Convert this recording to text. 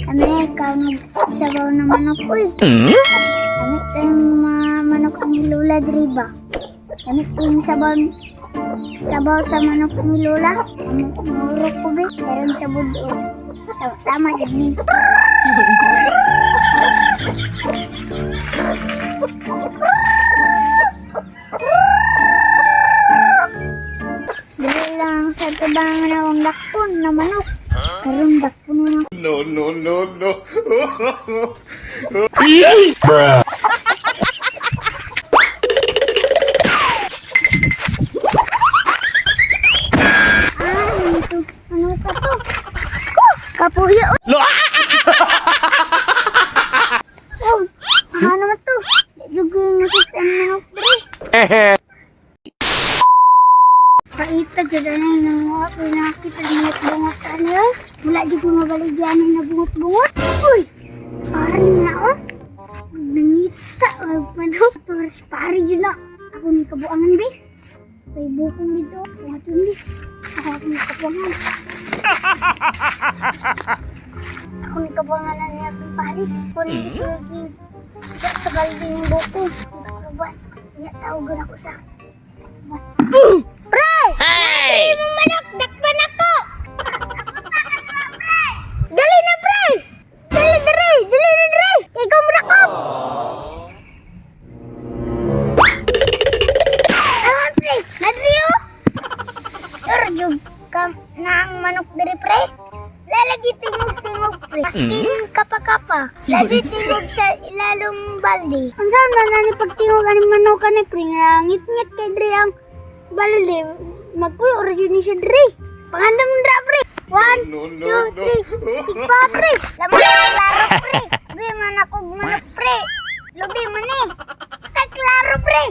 Kami, ikaw nag-sabaw na manok, uy. Kami tayong mga manok ni Lola, diri ba? Kami yung sabaw, sabaw sa manok ni Lola. Murok ko, be. Meron sa budo. Tama, tama, yun ni. Dili lang sa tabangan akong dakpon na manok. Karon dakpon na. No, no, no, no. Bruh. Ah, ito. Ano ka to? Oh, kapuyo. Oh, ano naman to? Juga yung nakita ang manok dre. Kaita dyan na yung mga pinakita bungot-bungot ano yun. Wala di ko mabaligyan na bungot-bungot. Uy, pari na oh. Nangita, wag manok. Turas pari dyan na. Ako ni kabuangan be. May bukong dito. Ako ni. Ako ni kabuangan. Ako ni kabuangan na niya akong pari. Ako ni sulgi. Sa balde ng buko. Ba? Niya tawagan ako sa. Pre! Hey! Mo manok, dakpan ako! Dali na, pre! Dali, dali! Dali na, dali! Ikaw mo dakop! Ah, pre! Nadri, oh! Sir, jug ka na ang manok diri, pre. Lalagi tingog-tingog, pre. Maskin kapa-kapa. Lagi tingog sa ilalong balde. Ang saan man na ni pagtingog ani manok ani, pre, nga ngit-ngit kay diri ang balde. Magpuyo ra jud ni siya diri. Pangandam dra, pre. One, No, no, two, no. three. Tigpa, pre. Lamang klaro, pre. Lubi man ako manok, pre. Lubi man eh. Kaklaro, pre.